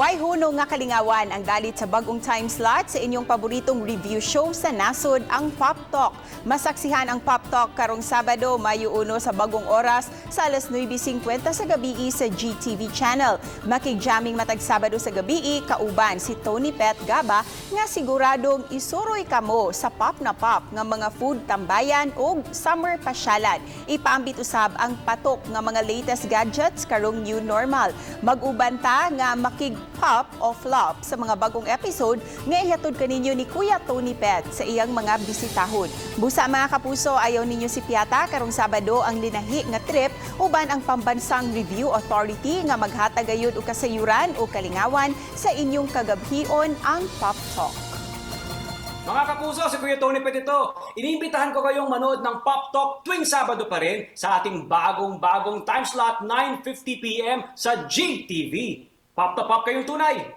Way hunong nga kalingawan ang dalit sa bagong time slot sa inyong paboritong review show sa nasod, ang Pop Talk. Masaksihan ang Pop Talk karong Sabado, Mayo 1, sa bagong oras sa alas 9:50 sa gabi sa GTV channel. Makig-jamming matag Sabado sa gabi kauban si Tony Pet Gaba nga siguradong isuroy kamo sa pop na pop nga mga food tambayan o summer pasyalan. Ipaambit usab ang patok nga mga latest gadgets karong new normal. Mag-uban ta nga makig pop o flop sa mga bagong episode nga ihatod kaninyo ni Kuya Tony Pet sa iyang mga bisitahon. Busa, mga kapuso, ayaw ninyo sipiata karong Sabado ang linahi nga trip uban ang Pambansang Review Authority nga maghatag gayud og kasayuran o kalingawan sa inyong kagabhion, ang Pop Talk. Mga kapuso, si Kuya Tony Pet ito. Iniimbitahan ko kayong manood ng Pop Talk tuwing Sabado pa rin sa ating bagong-bagong time slot, 9:50 p.m. sa GTV. Pop to pop kayong tunay!